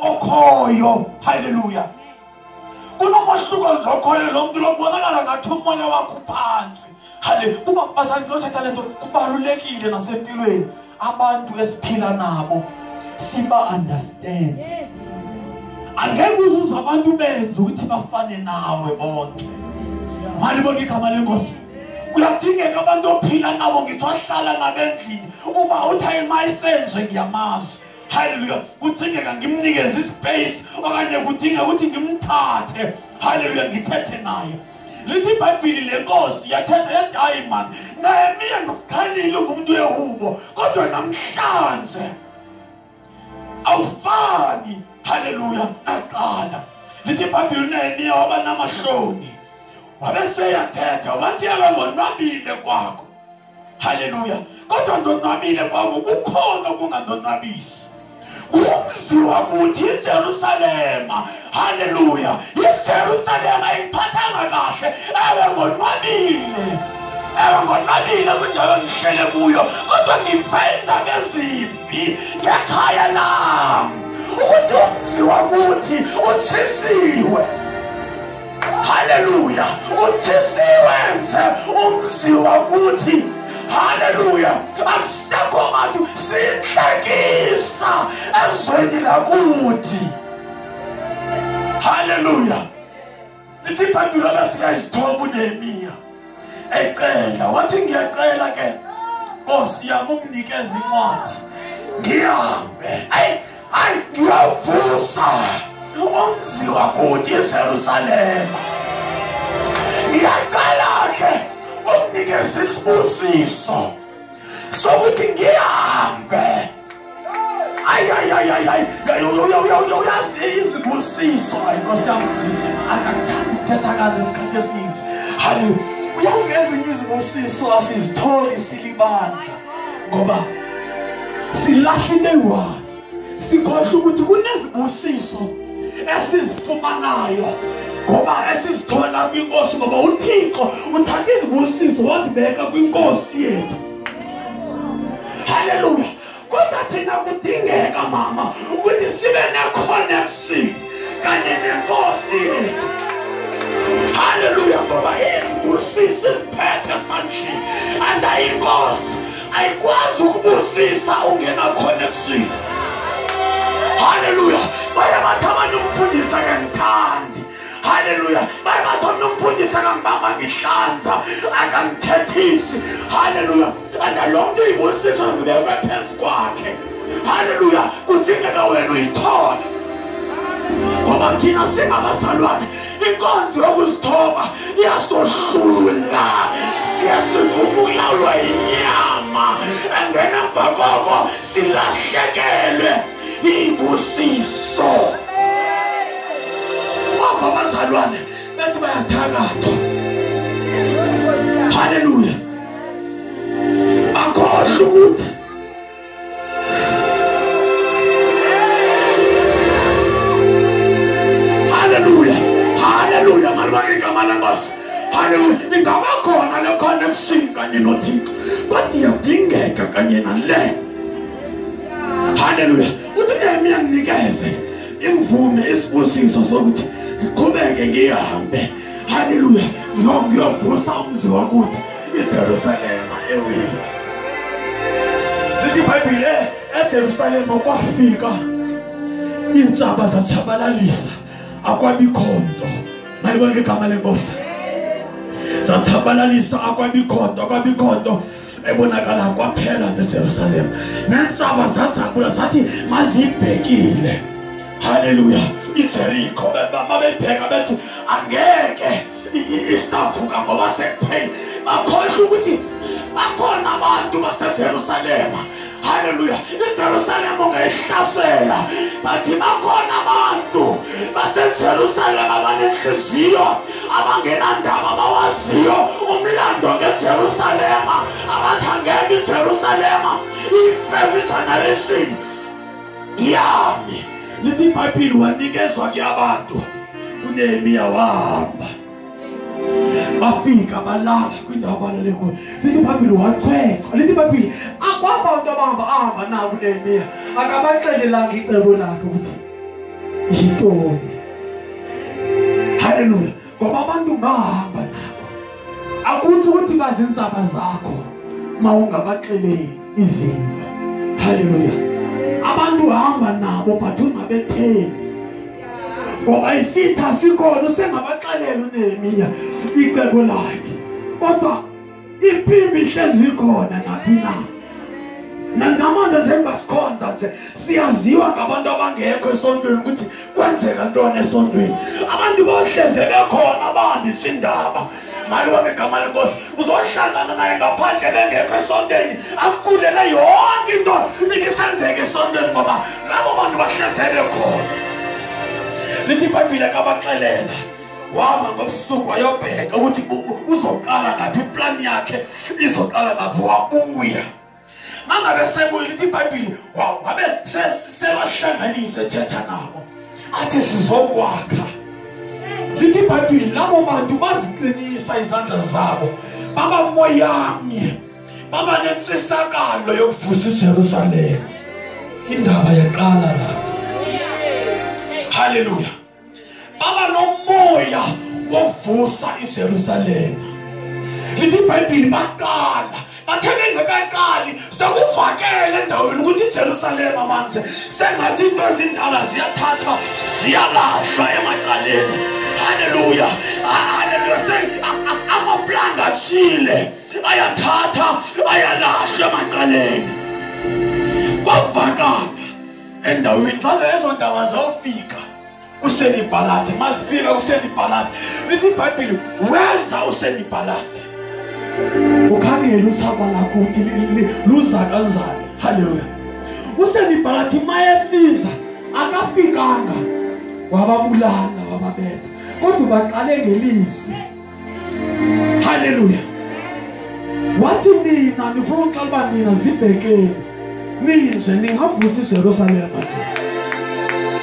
okhoyo. Haleluya. Kunomahluko nje okhoyo lo muntu lobonakala ngathi umoya wakho uphansi. Haleluya. Kuba bazalwane uthatha lento kubalulekile nasempilweni abantu esiphila nabo siba understand. Yes. Angeke uzuze abantu benze ukuthi bafane nawe bonke. Malibonke igama lenkosi. Kuyadingeka abantu ophila nabo ngitho ahlala nabo endlini uma uthi ayimayisenje ngiyamazi. Haleluya. Kudingeka ngimnikeze ispace okanye kudingeka ukuthi ngimthathe. Haleluya, ngithethe naye. Lithi iBhayibheli lenkosi yathetha yathi hayi man, Nehemiya ngikukhalile ngumuntu wehubo kodwa namhlanje awufani. Haleluya, naqala. Lithi iBhayibheli uNehemiya waba namahloni. Wabeseyathetha wathi akangonwabile kwakho. Haleluya. Kodwa ndonwabile kwakho kukhona okungandonwabisi. Umzi wakuthi iJerusalema. Haleluya. iJerusalema ingiphathanga kahle. Ewe ngonwabile. Ewe ngonwabile kwindawo engihlele kuyo. Kodwa ngiva indaba ezimbi ngekhaya lami. Ukuthi umzi wakuthi utshisiwe. Haleluya. Utshisiwe nje umzi wakuthi. Haleluya. Akusekho bantu sinhlekisa ezweni lakuthi. Haleluya. Lithi iBhayibheli abafika isithoba uNehemiya ecela wathi ngiyacela ke Nkosi yami unginikeze incwadi ngihambe. Ayi ayi ngiyavusa umzi wakuthi iJerusalema. Ngiyacela ke unginikeze isibusiso sokuthi ngihambe. Ay ay ay ay ay uyazi izibusiso. Ayi Nkosi yami angithandi ukuthetha kanje isikhathi esininzi. Haleluya. Uyazi ezinye izibusiso asizitholi silibandla ngoba silahla into eyi-one. Sikhohlwa ukuthi kunezibusiso esizifumanayo ngoba esizithola kwinkosi, ngoba uThixo uthatha izibusiso wazibeka kwinkosi yethu. Haleluya. Kodwa thina kudingeka mama ukuthi sibe ne-connection kanye nenkosi yethu. Haleluya. Ngoba izibusiso iziphethe esandleni and inkosi ayikwazi ukubusisa ungena connection. Haleluya. Baye bathi abanye umfundisi akangithandi. Haleluya. Baye bathi omnye umfundisi akangibamba ngihlanza akangithethisi. Haleluya. And lo muntu izibusiso zibekwe phezu kwakhe. Haleluya. Kudingeka wena uyithole. Ngoba thina singabazalwane inkonzo yokuzithoba iyasohlula. Siyasivuma ukulawulwa inyama engena emva koko silahlekelwe ibusiso. Bava abazalwane bethi bayathakathwa. Haleluya. Bakhohlwa ukuthi haleluya. Haleluya. Malibonke igama lenkosi. Haleluya. Ingaba khona le connection kanye noThixo kodwa iyadingeka kanye nale. Haleluya. Uthi Nehemiya nginikeze imvume isibusiso sokuthi ngiqhubeke ngihambe. Haleluya. Ngiyovusa umzi wakuthi iJerusalema ewile. Lithi iBhayibheli eJerusalema kwafika iintshaba zatshabalalisa akwabikho nto. Malibonke igama lenkosi. Zatshabalalisa akwabikho nto, akwabikho nto ebonakala kwaphela neJerusalema. Neentshaba zajabula zathi mazibhekile. Haleluya. iJeriko babebheka bethi angeke isavuka ngoba sekuphela. Bakhohlwa ukuthi bakhona abantu baseJerusalema. Haleluya. iJerusalema ungayihlasela bathi bakhona abantu baseJerusalema abanenhliziyo abangenandaba abawaziyo umlando ngeJerusalema abathi angeke iJerusalema ife kwi-generation yami. Lithi iBhayibheli wanikezwa ke abantu. uNehemiya wahamba bafika balala kwindawo abalale kuyo. Lithi iBhayibheli wachwechwa. Lithi iBhayibheli akwabantu abahamba ahamba nabo uNehemiya akabaxelelanga icebo lakhe ukuthi yintoni. Haleluya. Ngoba abantu ungahamba nabo, akuthi ukuthi bazintsaba zakho mawungabaxeleli izinto. Haleluya. Abantu uhamba nabo but ungabethembi, ngoba isitha sikhona. Usengabaxelela uNehemiya icebo lakhe, kodwa impimbi ihlezi ikhona naphi na. Nangamanje njengoba sikhonza nje, siyaziwa ngabantu abangekho esontweni ukuthi kwenzeka ntoni esontweni. Abantu bohleze bekhona abahambisa indaba. Malibonge igama lenkosi. Uzohlangana naye ngaphandle bengekho esontweni, akukulele yonke into ibisenzeka esontweni, ngoba labo bantu bahleze bekhona. Lithi iBhayibhile kabaxelela, wahamba ngobusuku wayobheka ukuthi uzoqala ngaphi, iplani yakhe izoqala ngaphi. Wabuya. Mangabe sebuya, lithi iBhayibhile wabe sebahlanganise ethetha nabo, athi sizokwakha. Lithi iBhayibhile labo bantu baziqinisa izandla zabo, baba moyamnye, baba nentshisakalo yokuvusa iJerusalema. Indaba yaqala lapho. Haleluya. Baba nomoya wokuvusa iJerusalema. Lithi iBhayibhile baqala, bathe bengekaqali sekuvakele endaweni ukuthi iJerusalema manje sengathi into ezindala ziyathathwa ziyalahlwa emacaleni. Haleluya. Haleluya. Amaplanga ashile ayathatha ayalahlwa emacaleni. Kwavakala endaweni, zaze ezo ndaba zawufika kuSenibhalathi. Mazifika kuSenibhalathi, lithi iBhayibhile weza uSenibhalathi. Ukhangele uthaba lakho ukuthi luza kanjani. Haleluya. USenibhalathi mayesiza akafikanga wababulala wababetha, kodwa baqale ngelizwi. Haleluya. Wathi nina nifuna uxela uba nina zibhekeni ninje ningavusa iJerusalema.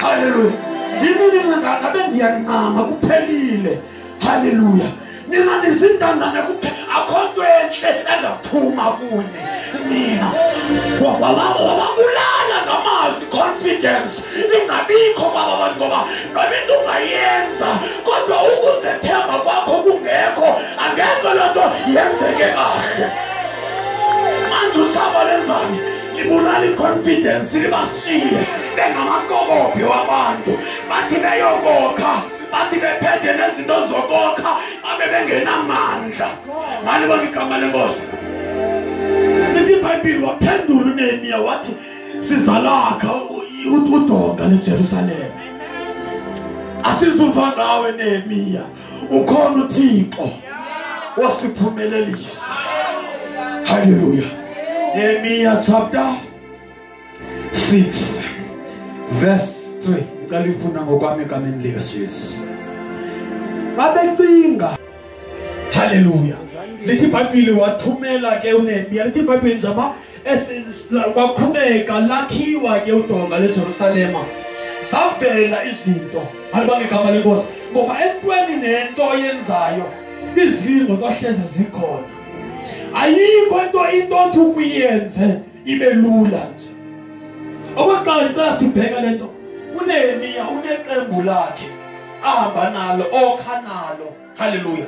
Haleluya. Ndini ningabe ndiyancama kuphelile. Haleluya. Nina nizintandane kuphela, akho nto enhle engaphuma kuni nina. Wababulala ngamazwi, confidence ingabikho kwaba bantu, ngoba noba into ungayenza kodwa ukuzethemba kwakho kungekho, angekho loo nto yenzeke kahle. Manje utshaba lenzani? Libulala i-confidence, libashiye bengamakokophi wabantu. Bathi beyokokha, bathi bephethe nezinto zokokha, babe bengenamandla. Malibonge igama lenkosi. Lithi iBhayibhile waphendula uNehemiya wathi sizalakha udonga leJerusalema. Asizuva ngawe Nehemiya, ukhona uThixo wasiphumelelisa. Haleluya. Nehemiya chapter 6 verse 3. Ngicela uyifunda ngokwami egameni likaJesu. Babecinga. Haleluya. Lithi iBhayibhile wathumela ke uNehemiya. Lithi iBhayibhile njengoba kwaqhubeka lakhiwa ke udonga leJerusalema, zavela izinto. Alibonge igama lenkosi. Ngoba entweni nento oyenzayo izilingo zahleze zikhona. Ayikho into othi ukuyenze ibe lula nje. Okokuqala ngicela sibheke lento. uNehemiya uneqembu lakhe ahamba nalo, okha nalo. Haleluya.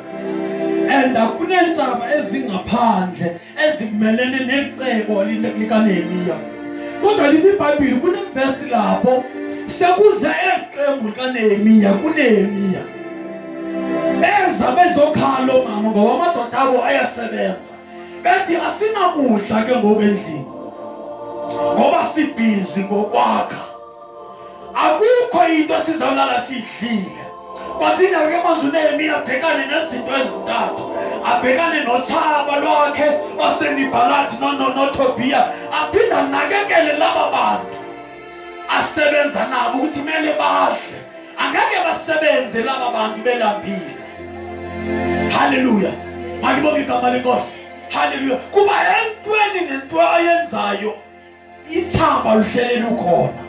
And akunentshaba ezingaphandle ezimelene nelicebo likaNehemiya. Kodwa lithi iBhayibhile kunevesi lapho sekuze eqembu likaNehemiya kuNehemiya. Beza bezokhala omama ngoba amadoda abo ayasebenza. Bethi asinakudla ke ngoku endlini ngoba sibhizi ngokwakha. Akukho into esizawulala siyidlile. Kwathi ke manje uNehemiya abhekane nezinto ezintathu. Abhekane notshaba lwakhe oSenibhalathi noTobiya, aphinde anakekele laba bantu asebenza nabo ukuthi kumele badle. Angeke basebenze laba bantu belambile. Haleluya. Malibonge igama lenkosi. Haleluya. Kuba entweni nento ayenzayo ithamba luhlele lukhona.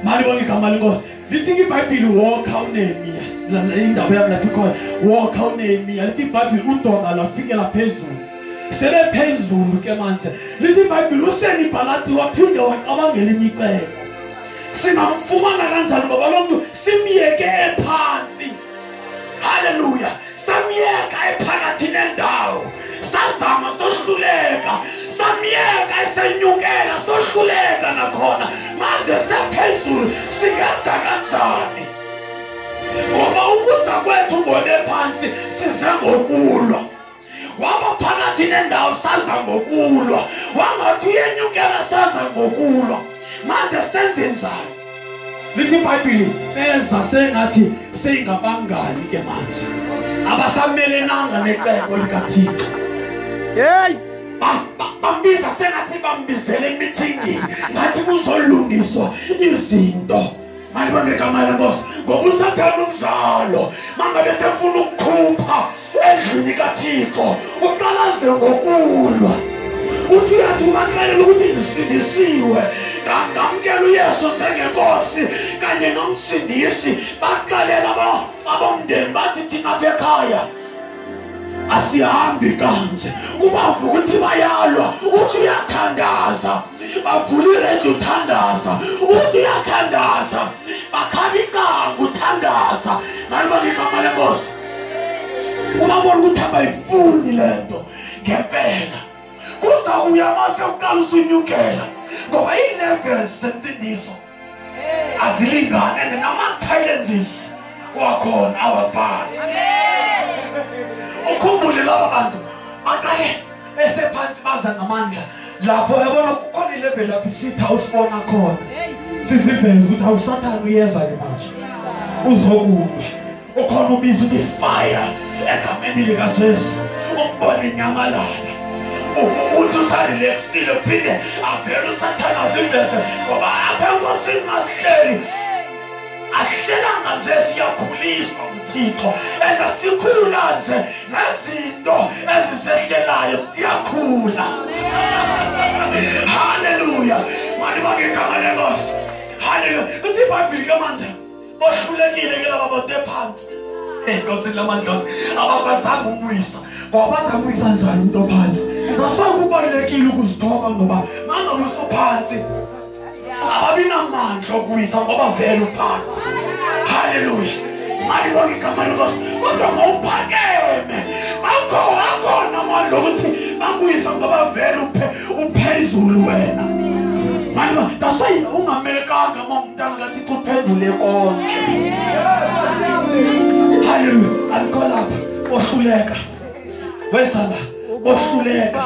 Malibonge igama lenkosi. Lithi iBhayibhile wokha uNehemiya. Indaba yami lapho ikhona. Wokha uNehemiya. Lithi iBhayibhile udonga lwafikela phezulu. Sebephezulu ke manje. Lithi iBhayibhile uSenibhalathi waphinde wacabangela elinye icebo. Singamfumana kanjani ngoba lo muntu Sazama sohluleka, samyeka esenyukela sohluleka nakhona. Manje sephezulu singenza kanjani? Ngoba ukuza kwethu ngone phansi size ngokulwa. Waba phakathi nendawo saza ngokulwa, wangathi uyenyukela saza ngokulwa. Manje senze njani? Lithi iBhayibheli beza sengathi seyingabangani ke manje, abasamelenanga necebo likaThixo. Hey, bambiza sengathi bambizele emithingini, ngathi kuzolungiswa izinto. Malibonge igama leNkosi, ngoba uSathane umzalo mangabe sefuna ukukhupha endlini kaThixo uqalaze ngokulwa. Uthi uyathi ubaxelela ukuthi ndisindisiwe, ngamkela uYesu njengenkosi kanye nomsindisi. Baxelela abomndeni bathi thina apha ekhaya asihambi kanje. Ubava ukuthi bayalwa, uthi uyathandaza, bavula iredi uthandaza, uthi uyathandaza, bakhaba icango uthandaza. Malibonge igama leNkosi. Ubabona ukuthi abayifuni le nto ngempela. Kuzawuya mase uqala usunyukela, ngoba ii-levels zensindiso azilingani and nama-challenges wakhona awafani. Ukhumbule laba bantu baqale esephansi baza ngamandla lapho, yabona kukhona ilevel lapho isitha usibona khona siziveze ukuthi awusathane uyeza ke manje uzokulwa. Ukhona ubiza ukuthi fire egameni likaJesu, umbone inyamalala. Umuntu usarelaxile uphinde avele usathane aziveze, ngoba apha enkosini masihleli asihlelanga nje, siyakhuliswa nguThixo and asikhula nje nezinto ezisehlelayo ziyakhula. Haleluya, malibonge igama leNkosi. Haleluya. Lithi iBhayibheli ke manje bohlulekile ke laba bantu ephansi enkosini lamandla, abakwazanga umwisa. Ngoba bazamwisa njani umuntu ophansi? Nasokubalulekile ukuzithoba, ngoba mangabe usuphansi ababi namandla okuwisa ngoba vele uphansi. Haleluya, malibonge igama leNkosi. Kodwa mawuphakeme akhona amandla okuthi bakuwisa ngoba vele uphezulu wena. Malibonge. That's why ungamelekanga uma umntana kaThixo uphendule konke. Haleluya. Andikho lapha ohluleka, wezala ohluleka,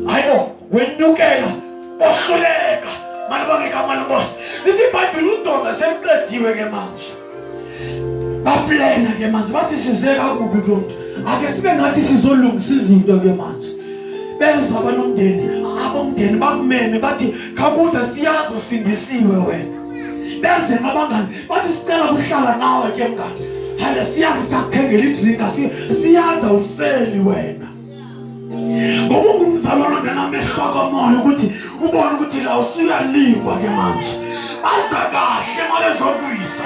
hayibo wenyukela ohluleka. Malibonge igama leNkosi. Lithi iBhayibheli udonga seliqediwe ke manje, baplana ke manje bathi size kakubi kulo muntu, ake sibe ngathi sizolungisa izinto ke manje. Beza abanomndeni, abomndeni bakumeme bathi khakuze siyazi usindisiwe wena. Beze nabangani bathi sicela ukuhlala nawe ke mngani, hale siyazi sakuthengela idrinka, siyazi awuseli wena. Ngoba ungumzalwane ongenamehlo kamoya ukuthi ubone ukuthi la usuyaliwa ke manje. Baza kahle mabezokuyisa.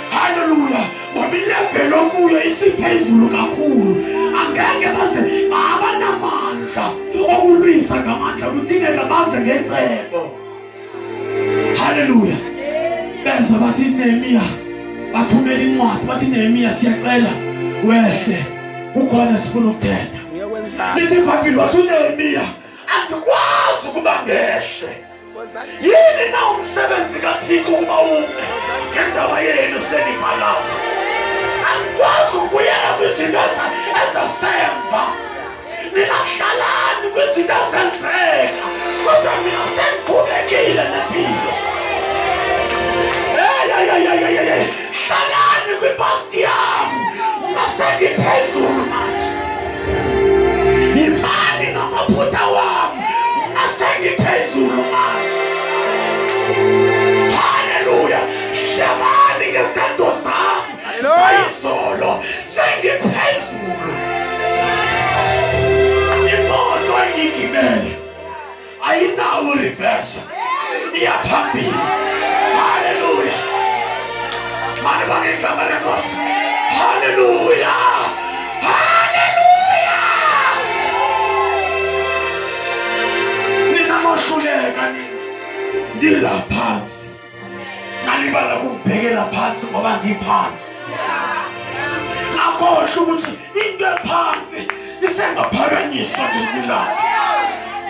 Haleluya, ngoba ilevel okuyo isiphezulu kakhulu, angeke baze abanamandla okulwisa ngamandla, kudingeka baze ngecebo. Haleluya. Beza bathi Nehemiya, bathumela incwadi bathi Nehemiya siyacela wehle, kukhona sifuna ukuthetha. Lithi iBhayibheli wathi uNehemiya andikwazi ukuba ngehle. Yini na umsebenzi kaThixo ukuba ume ngendaba yenu senibhalathi? Andikwazi ukubuyela kwizinto ezasemva. Ningahlalani kwizinto ezenzeka, kodwa mina sengiqhubekile nempilo. Hey, hlalani kwipasti yami, ungasengiphezulu manje. Imali ngamaphutha wami, ungasengiphezulu manje. Haleluya, hlabani ngezenzo zami zayizolo, sengiphezulu. Imoto engiyigibele ayinawo reverse, iyaphambili. Haleluya, malibonge igama leNkosi. Haleluya, haleluya. Nina mohluleka nina, ndila phansi, nalibala ukubhekela phansi ngoba ngiphansi. Nakhohlwa ukuthi into ephansi isengaphakanyiswa ngelinye ilanga.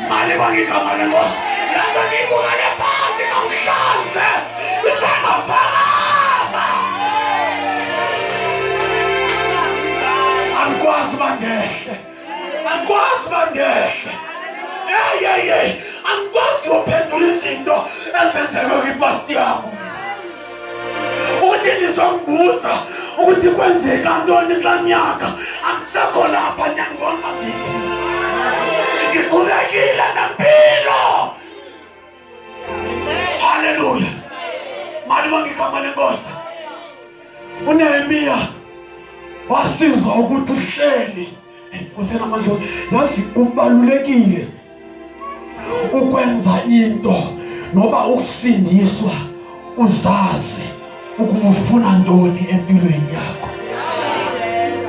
Malibonge igama lenkosi. Le nto ndiyibukele phantsi namhlanje isengaphakama. Andikwazi uba ndehle, andikwazi uba ndehle. Hey, hey, hey, andikwazi uyophendula izinto ezenzeke kwipasti yam. Ukuthi ndizongibuza ukuthi kwenzeka ntoni kulaa nyaka, andisekho lapha, ndiyangibona uba ndiphi. Ngiqhubekile nempilo. Haleluya. Malibonge igama lenkosi. uNehemiya wasizwa ukuthi uhleli kusenamandla. Yazi kubalulekile ukwenza into noba ukusindiswa uzazi ukuba ufuna ntoni empilweni yakho.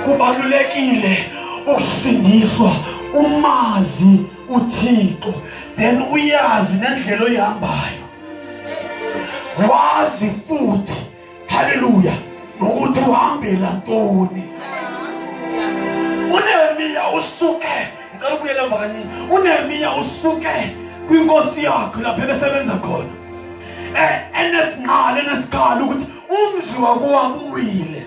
Kubalulekile ukusindiswa umazi uThixo, then uyazi nendlela oyihambayo, wazi futhi, haleluya, nokuthi uhambela ntoni. uNehemiya usuke, ngicela ubuyele emva kancinci. uNehemiya usuke kwinkosi yakhe lapho ebesebenza khona, enesinqalo enesikhala ukuthi umzi wakowabo uwile.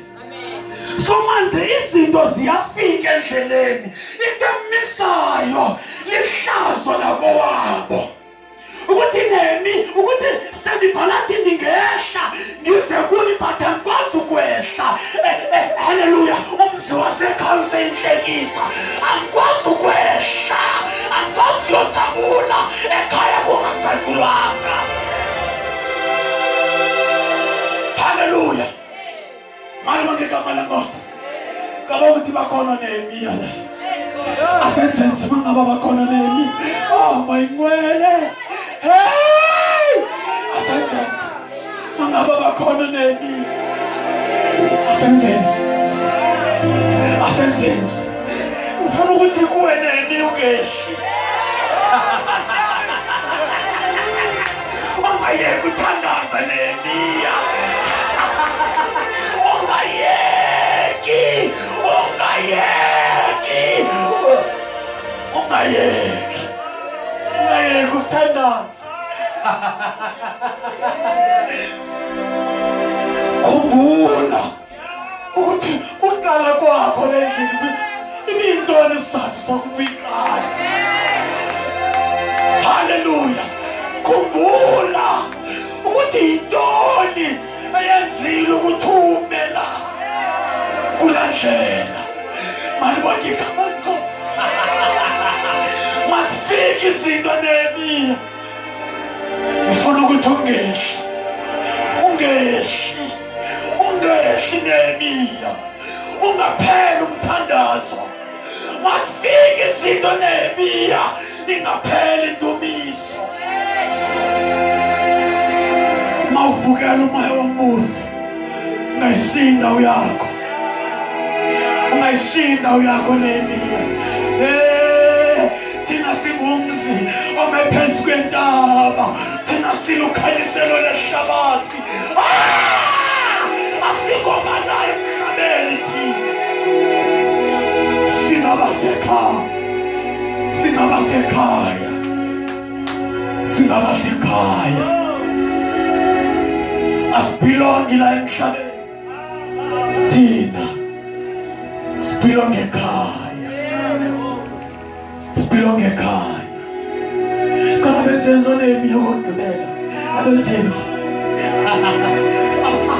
So manje izinto ziyafika endleleni, into emisayo lihlazo lakowabo. Ukuthi Nehemi, ukuthi sendibhalathi ndingehla ngize kuni but andikwazi ukwehla. Haleluya, umzi wasekhaya useyintlekisa, andikwazi ukwehla, andikwazi uyojabula ekhaya kungajatshulwanga. Haleluya. Malibonge igama lenkosi. Cabanga ukuthi bakhona Nehemiya la. Asenjenje mangaba bakhona Nehemiya. Oh mayingcwele. Hey! Asenjenje mangaba bakhona Nehemiya. Asenjenje. Asenjenje. Ufuna ukuthi kuwe Nehemiya ungehli. Ungayeki uthandaza Nehemiya. Ungayeki, ungayeki, ungayeki, ungayeki ukuthandaza. Khumbula ukuthi ukuqala kwakho le ndlela ibiyintoni isizathu sokuba uyiqale. Haleluya. Khumbula ukuthi yintoni eyenzile ukuthi ume la kula ndlela. Malibonge igama lenkosi. Masifike izinto Nehemiya. Ufuna ukuthi ungehli, ungehli, ungehli Nehemiya, ungapheli umthandazo. Masifike izinto Nehemiya, ingapheli indumiso. Mawuvukela umoya wombuso, ungayishiyi indawo yakho, ungayishiyi indawo yakho Nehemiya. Thina singumzi ome phezu kwentaba, thina silukhanyiselo lehlabathi. Asingoma la emhlabeni thina, singabasekhaya, singabasekhaya, singabasekhaya. Asibhilongi la emhlabeni thina, sibhilonge ekhaya, sibhilonge ekhaya. Cala benjenje oNehemiya kokugqibela, abenjenje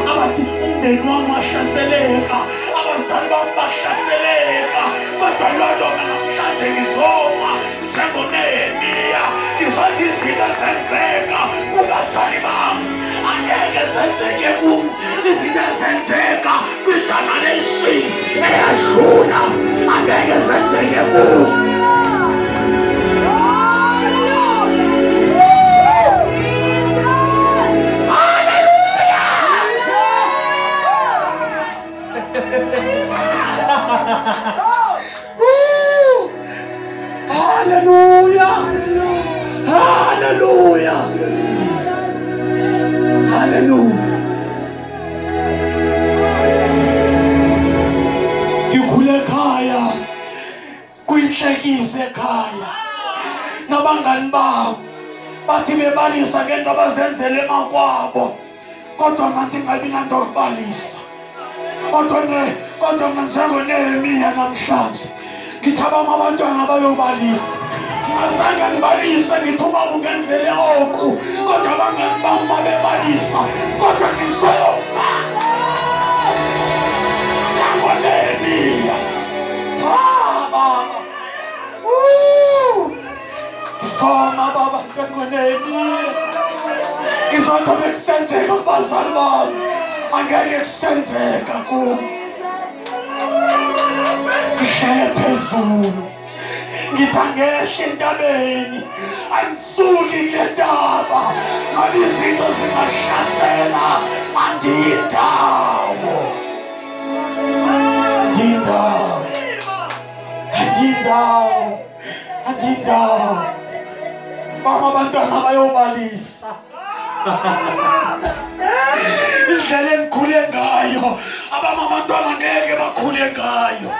abathi umndeni wami wahlaseleka, abazali bami bahlaseleka, kodwa loo nto namhlanje ngizoma njengoNehemiya, ngizothi izinto zenzeka kubazali bami angeke zenzeke kum. Izinto ezenzeka kwi-generation eyadlula angeke zenzeke kum. Hallelujah! Hallelujah! Hallelujah! Ngikhule ekhaya ekhaya nabangani babo bathi bebalisa ngento abazenzele emakwabo kodwa manje ingabi nanto yokubalisa kodwa njengoNehemiya namhlanje ngithi abanye abantwana bayobalisa azange ngibalise ngithi ubaba ungenzele oku kodwa abangani bami babebalisa kodwa ngizoma njengoNehemiya. Baba ngizoma baba njengoNehemiya ngizothi bekusenzeka kubazali bami angeke kusenzeka kum ngihlele phezulu ngithi angehle entabeni angisuki kule ntaba ngoba izinto zingahlasela andiyindawo andiyindawo andiyindawo andiyindawo. Mama abantwana bayobalisa indlela engikhule ngayo abama abantwana ngeke bakhule ngayo.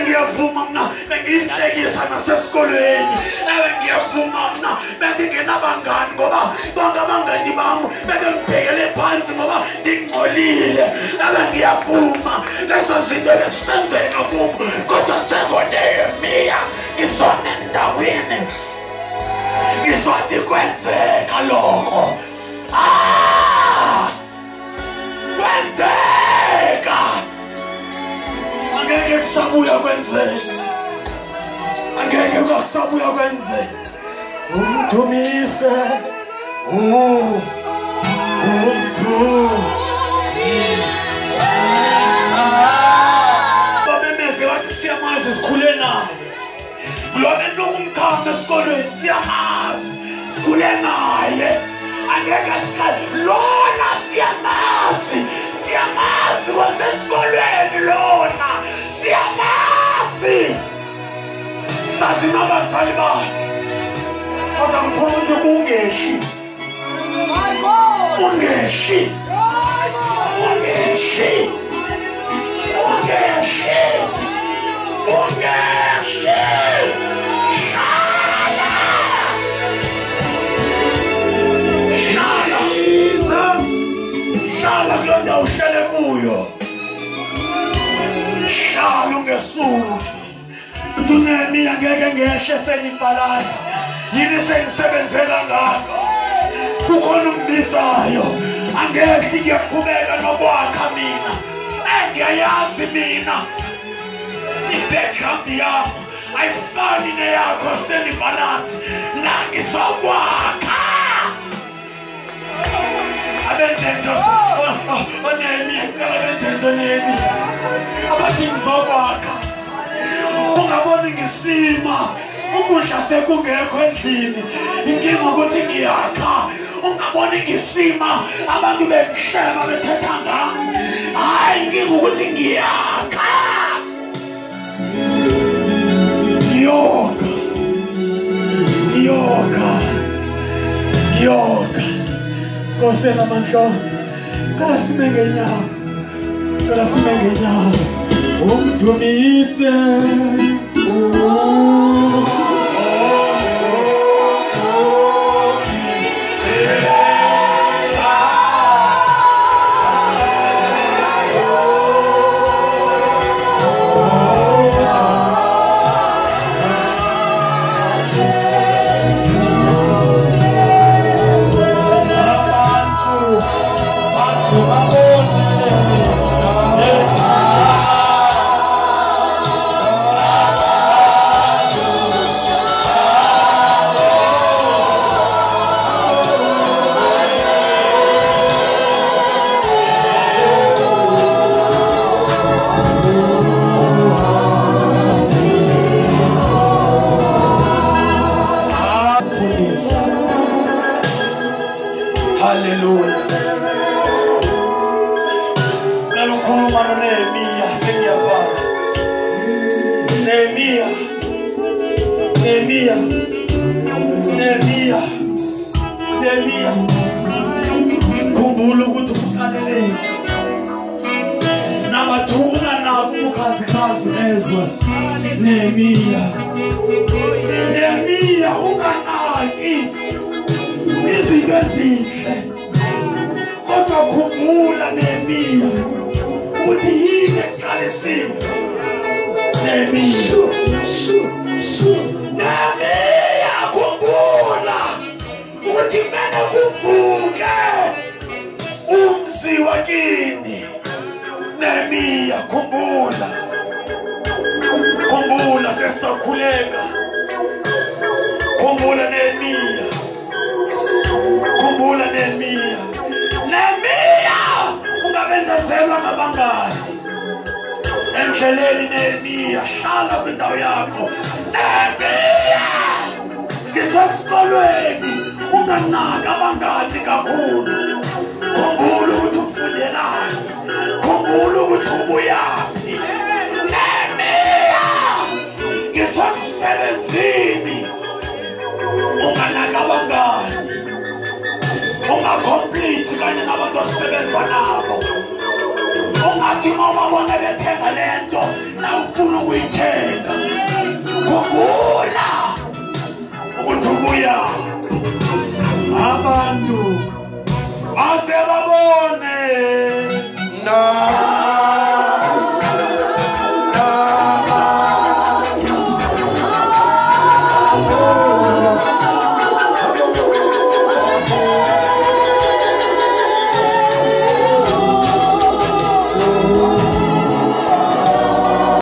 Ngiyavuma mna bengiyinhlekisa nasesikolweni ngiyavuma mna bendingenabangani ngoba bonke abangani bami bebengibhekele phansi ngoba ndingcolile. Ngiyavuma lezo zinto besenzeka kum kodwa njengoNehemiya ngizona endaweni ngizothi kwenzeka lokho. Kwenzeka angeke kusabuya kwenzeka angeke kusabuya kwenzeka. Umdumise babemeze bathi siyamazi sikhule naye kulobe umkhamba esikolweni siyamazi sikhule naye angeke sikhale lona siyamazi siyamazi wasesikolweni lona siyamazi sazi nabazali bakhe kodwa ngifuna ukuthi kungehli ungehli ungehli ungehli ungehli. Hlala hlala hlala kuloo ndawo uhlele kuyo hlala ungesuki. Uthi uNehemiya ngeke ngehle senibhalansi yini sengisebenze kangaka kukhona umbizayo angehli ngiyaqhubeka nokwakha mina ngiyayazi mina i-background yakho ayifani neyakho senibhalansi la ngizokwakha. Abenjenjo oNehemiya ngicela benjenjo Nehemiya abathi ngizokwakha ungaboni ngisima ukudla sekungekho endlini inkinga ukuthi ngiyakha ungaboni ngisima abantu bengihleba bethetha ngami hayi inkinga ukuthi ngiyakha ngiyokha ngiyokha ngiyokha. Nkosi enamandla cela sime ngenyawo cela sime ngenyawo umdumise Hallelujah. Cela ukhuluma noNehemiya sengiyafana. Nehemiya Nehemiya Nehemiya Nehemiya khumbula ukuthi uqaleleni nabathunga nabo ubukhazikhazi nezwe Nehemiya, Nehemiya, unganaki izinto ezinhle, kodwa khumbula Nehemiya ukuthi yini eqalisiwe. Nehemiya, Nehemiya, khumbula ukuthi kumele kuvuke umzi wakini. Nehemiya, khumbula, khumbula sesakhuleka. Khumbula Nehemiya, khumbula Nehemiya. Nehemiya, ungabenzezelwa ngabangani endleleni. Nehemiya, hlala kwindawo yakho. Nehemiya, ngisesikolweni unganaki abangani kakhulu. Khumbula ukuthi ufundelani, khumbula ukuthi ubuyaphi. Nehemiya, ngisemsebenzini unganaki abangani, ungacomplete kanye nabantu osebenza nabo. Ungathi uma bona bethenga lento na ufuna ukuyithenga. Khumbula ukuthi ubuyaphi. Abantu baze babone